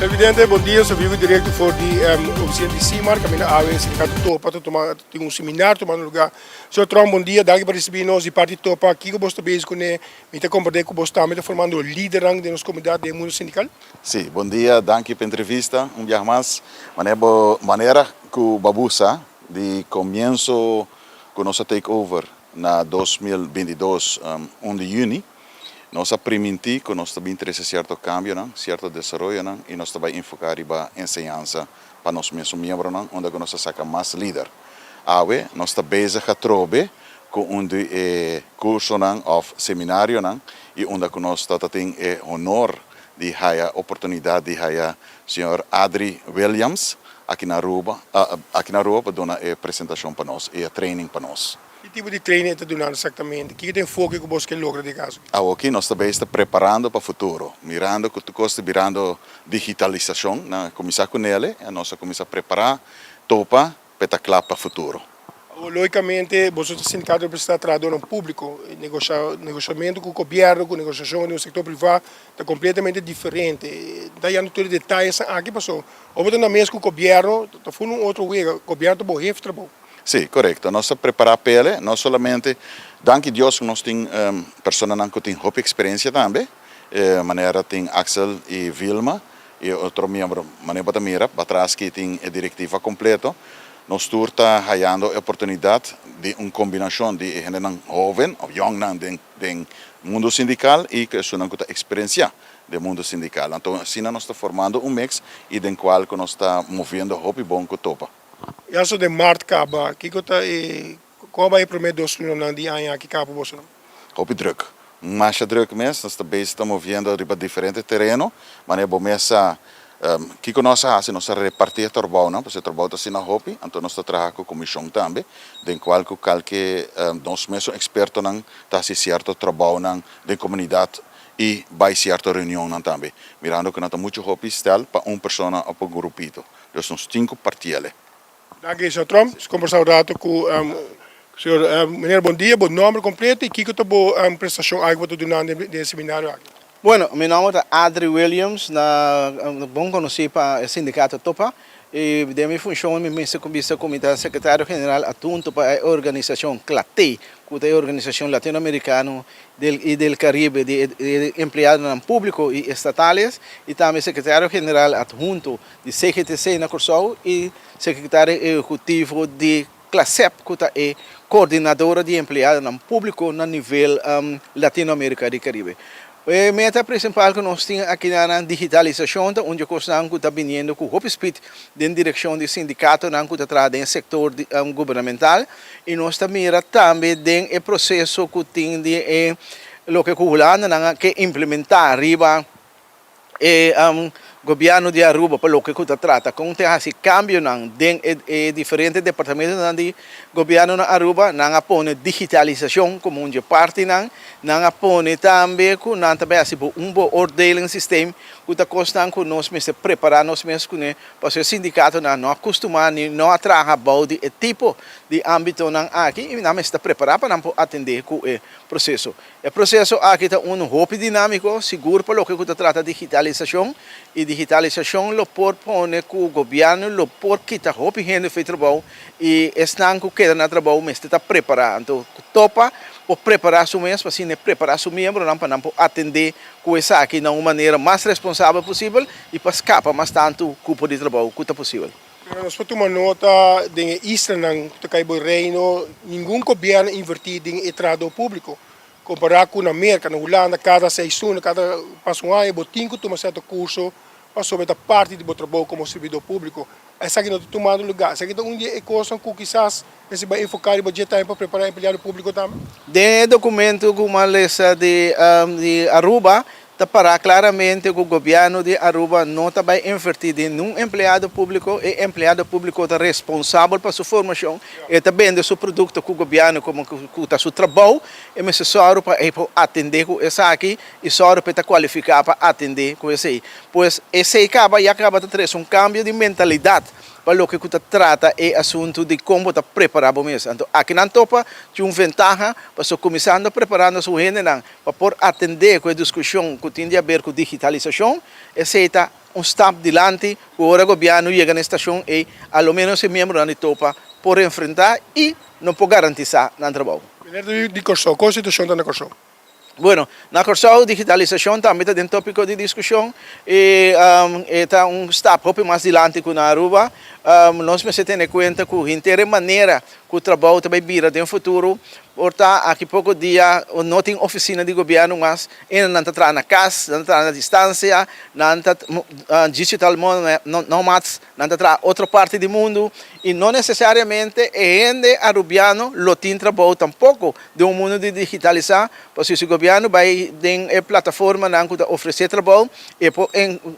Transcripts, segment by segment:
Televidente, bon dia. So vivo directo for di oficina di Simar, caminda awe sindicato Topa ta tuma tin un seminar tumando lugar. Señor Tromp, bon dia. Danki pa ricibi nos di parti Topa. Kico bos ta bezig cune? Mi ta comprende cu bos tambe ta formando lidernan den nos comunidad den e mundo sindical. Si, bon dia. Danki pa entrevista un biaha mas. Manera bo manera cu bo a busa di comienso cu nos a take over na 2022, 1 di juni, nos a priminti cu nos ta bin trece cierto cambionan, cierto desaroyonan y nos ta bay enfoca riba enseñansa pa nos mesun miembronan unda cu nos ta saca mas lider. Awe nos ta bezig atrobe cu un di e cursonan of seminarionan y unda cu nos ta tin e honor di haya oportunidad di haya señor Adri Williams aki na Aruba aki na Aruba pa duna e presentacion pa nos y e training pa nos. Ki tipo di training e ta dunando exactamente? Kiko ta e enfoke cu bos ke logra di e caso aki? Awoki nos ta bezig ta preparando pa futuro, mirando cu tur cos ta birando digitalisacion, nan a cuminsa cu nele y nos a cuminsa prepara Topa pa e ta cla pa futuro. Awor logicamente boso ta sindicato representa trahadornan publico, e negociamento cu gobierno cu negociacion den un sector priva ta completamente diferente. Ta yendo tur e detayesnan aki paso ora bo ta na mes cu gobierno ta funda un otro wega, gobierno ta bo hef trabou. Sí, korekto. Nos ta prepará p'ele, no solamente, danki Dios ku nos tin personanan ku tin hopi eksperensia tambe, manera tin Axel i Vilma i otro miembro, manera bo ta mira patras ki tin e direktiva kompleto. Nos tur ta hayando e oportunidat di un kombinashon di e hendenan hoven òf yòngnan den den mundu sindikal i ku esunnan ku ta eksperensiá den mundu sindikal. Anto asina nos ta formando un mix i den kual ku nos ta moviendo hopi bon ku topa. Ya so den mart kaba, kiko ta e kon a bai e prome dos lunanan di aña aki kaba pa bosonan? Hopi druk. Masha druk mes. Nos ta bezig ta moviendo riba diferente tereno. Manera bo mes sa kiko nos a hasi, nos a reparti e trabounan, pasobra e trabou ta asina hopi, anto nos ta traha ku komishon tambe, den kual ku kalke nos mesun ekspertonan ta hasi sierto trabounan den komunidat i bai sierto reunionnan tambe, mirando ku nan ta muchu hopi stel pa un persona òf pa un grupito. Dus nos tin ku partiele. Danki, señor Tromp. Nos kombersá un rato ku señor Meneer. Bon dia, bo nomber kompleto i kiko ta bo prestashon aki ku bo ta dunando den e seminario aki? Bueno, mi nomber ta Adri Williams, na bon konosí pa e sindikato Topa, i den mi funshon mi mester ku bisa ku mi ta sekretario general athunto pa e organisashon CLATE, ku ta e organisashon latinoamerikano del y del Caribe di e empleadonan publico y estatales y tambe Secretario General Adhunto di CGTC na Corsou y Secretario Ehecutivo di CLASEP cu ta e coordinadora di empleadonan publico na nivel Latino America y Caribe. E meta principal cu nos tin aki na digitalisacion ta un di e cosnan cu ta biniendo cu hopi speed den direccion di sindicatonan cu ta traha den e sector gubernamental y nos ta mira tambe den e proceso cu tin di e loke cu Hulandanan a ke implementa riba e gobierno di Aruba pa loke cu ta trata con ta haci cambionan den e diferente departamentonan di gobierno na Aruba. Nan a pone digitalisacion como un dje partinan, nan a pone tambe cu nan ta bay haci un beoordelingssysteem cu ta cosnan cu nos mester prepara nos mes cune pasobra e sindicatonan no a custuma ni no a traha bou di e tipo di ambitonan aki y nan mester ta prepara pa nan por atende cu e proceso. E proceso aki ta uno hopi dinamico, sigur pa loke cu ta trata digitalisacion y digitalisacion lo por pone cu gobierno lo por kita hopi hende for e trabou y esnan cu keda na trabou mester ta prepara. Anto topa por prepara su mes pa asina e prepara su miembronan pa nan por atende cu esaki na un manera mas responsabel posibel y pa scapa mas tanto cupo di trabou cu ta posibel. Pero nos por tuma nota den e islanan cu ta cay bo Reino, ningun gobierno a inverti den e trahador publico. Compara cu na Merca, na Hulanda, cada seis luna, cada pas un aña bo tin cu tuma cierto curso pasobra e ta parti di bo trabou como sirbidor publico. Esaki no ta tumando lugar. Esaki ta un di e cosnan cu kisas mester bay enfoca riba dje tambe pa prepara empleado publico tambe. Den e documento cu mi a lesa di Aruba ta pará claramente cu gobierno di Aruba no ta bay inverti den nun empleado publico. E empleado publico ta responsabel pa su formacion, e ta bende su producto cu gobierno como cu ta su trabou, e mester sòru pa e por atende cu esaki y sòru pa e ta cualifica pa atende cu esey. Pues esey caba ya caba ta trece un cambio di mentalidad pa loke cu ta trata e asunto di con bo ta prepara bo mes. Anto akinan topa tin un ventaha pasobra cuminsando preparando su hendenan pa por atendé ku e diskushon ku tin di aber ku digitalisashon, esei ta un stap dilanti ku ora gobièrnu yega na e stashon ei a lo ménos e miembronan di topa por enfrentá i no por garantisá nan trabou. Meneer di Kòrsou, kon situashon ta na Kòrsou? Bueno, na Kòrsou digitalisashon tambe ta den tópiko di diskushon i e ta un stap hopi mas dilanti ku na Aruba. Nos mester tene kuenta ku henter e manera ku trabou ta bai bira den futuro por ta aki poko dia no tin ofisina di gobièrnu mas, e nan ta traha na kas, nan ta traha na distansia, nan ta digital nomads, Nan ta traha otro parti di mundu i no nesesariamente e hende arubiano lo tin trabou tampoko den un mundu di digitalisá, pasobra si gobièrnu bai den e plataformanan ku ta ofresé trabou e por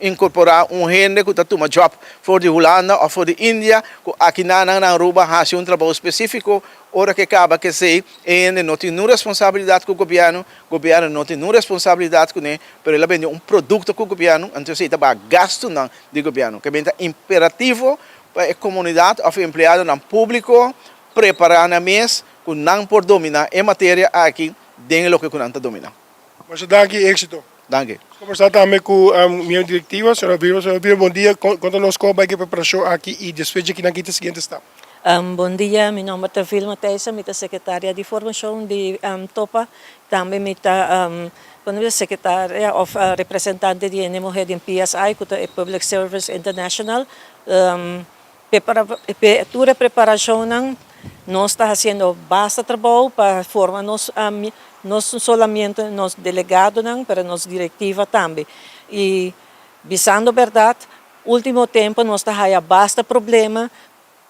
inkorporá un hende ku ta tuma djòp for di Hulanda òf for di India ku akinan nan na Aruba hasi un trabou spesífiko. Ora ku e kaba kesei e hende no tin nun responsabilidat ku gobièrnu, gobièrnu no tin nun responsabilidat kuné, pero el a bende un produkto ku gobièrnu, anto esei ta baha gastunan di gobièrnu. Ke ben ta imperativo pa e komunidat òf e empleadonan públiko prepará nan mes ku nan por dominá e materia aki den e loke ku nan ta dominá. Masha danki i éksito. Danki. Nos kombersá tambe ku miembro direktiva, señora Vilma. Señora Vilma, bon dia. Konta nos kon bai ku e preparashon aki i despues dje kinan ki ta e siguiente stap. Bon dia, mi nomber ta Vilma Thijssen, mi ta sekretaria di formashon di topa. Tambe mi ta sekretaria òf representante di hende muhé den PSI ku ta e Public Service International. Tur e preparashonnan nos ta hasiendo basta trabou pa forma nos no solamente nos delegadonan pero nos direktiva tambe. I bisando bèrdat Ultimo tempo nos ta haya basta problema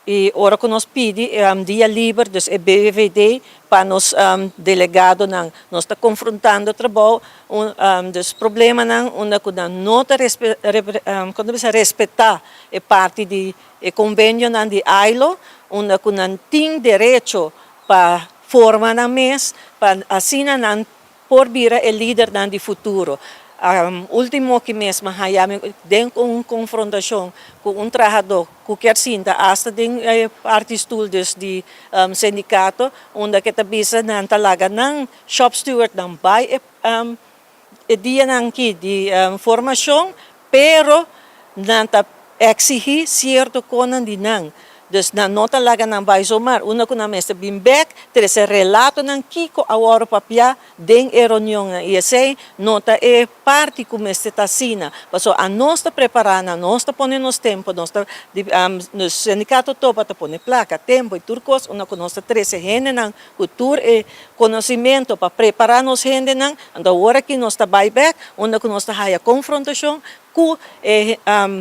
y ora cu nos pidi dia liber, dus e BVD, pa nos delegadonan, nos ta confrontando trabou, dus problemanan unda cu nan no ta respeta e parti di e convenionan di ILO, unda cu nan tin derecho pa forma nan mes, pa asina nan por bira e lidernan di futuro. Ultimo ki mes mi haya mi den un konfrontashon ku un trahadó ku kier sinta asta den e parti stul dus di sindikato unda ke ta bisa nan ta laga nan shop stewardnan bai e dianan aki di formashon pero nan ta Exigí sierto konan di nan. Dus nan no ta laga nan bai zomaar. Unda ku nan mester bin bèk, trese relatonan kiko a wòrdu papiá den e reunionnan. I esei no ta e parti ku mester ta asina. Pasobra anos ta prepará nan, nos ta pone nos tempu, nos ta, nos sindikato topa ta pone plaka, tempu i tur kos unda ku nos ta trese hendenan ku tur e konosimento pa prepará nos hendenan. Anto awor aki nos ta bai bèk unda ku nos ta haya konfrontashon ku e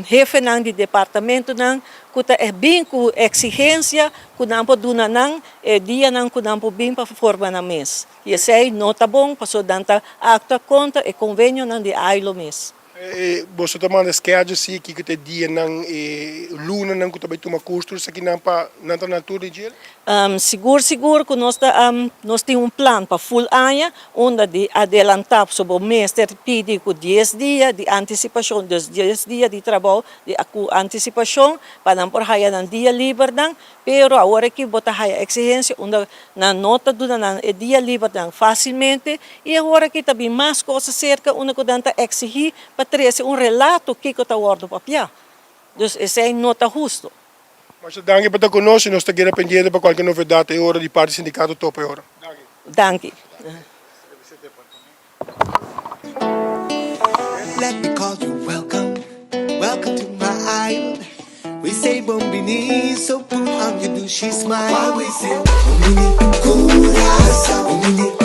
hefenan di departamentonan ku ta bin ku eksigensia ku nan por duna nan e dianan ku nan por bin pa forma nan mes. I esei no ta bon pasobra nan ta aktua kontra e konvenionan di ILO mes. Boso ta manda schedule si kiko ta e dianan e lunanan ku ta bai tuma kurs tur esakinan pa nan ta na altura di djel? Sigur sigur ku nos ta nos tin un plan pa ful aña unda di adelantá so bo mester pidi ku dies dia di antisipashon dus dies dia di trabou di ku antisipashon pa nan por haya nan dia libernan pero awor aki bo ta haya eksigensia unda nan no ta duna nan e dia libernan fasilmente i awor aki ta bin mas kos aserka unda ku nan ta eksigí pa trese un relato kiko ta wòrdu papiá dus esei no ta husto. Masha danki pa ta ku nos i nos ta keda pendiente pa kualke novedat e ora di parti sindikato topa e ora. Danki. Let me call you welcome, welcome to my island. We say bon bini, so put on your douchey smile. While we say bon bini, Curaçao, bon bini.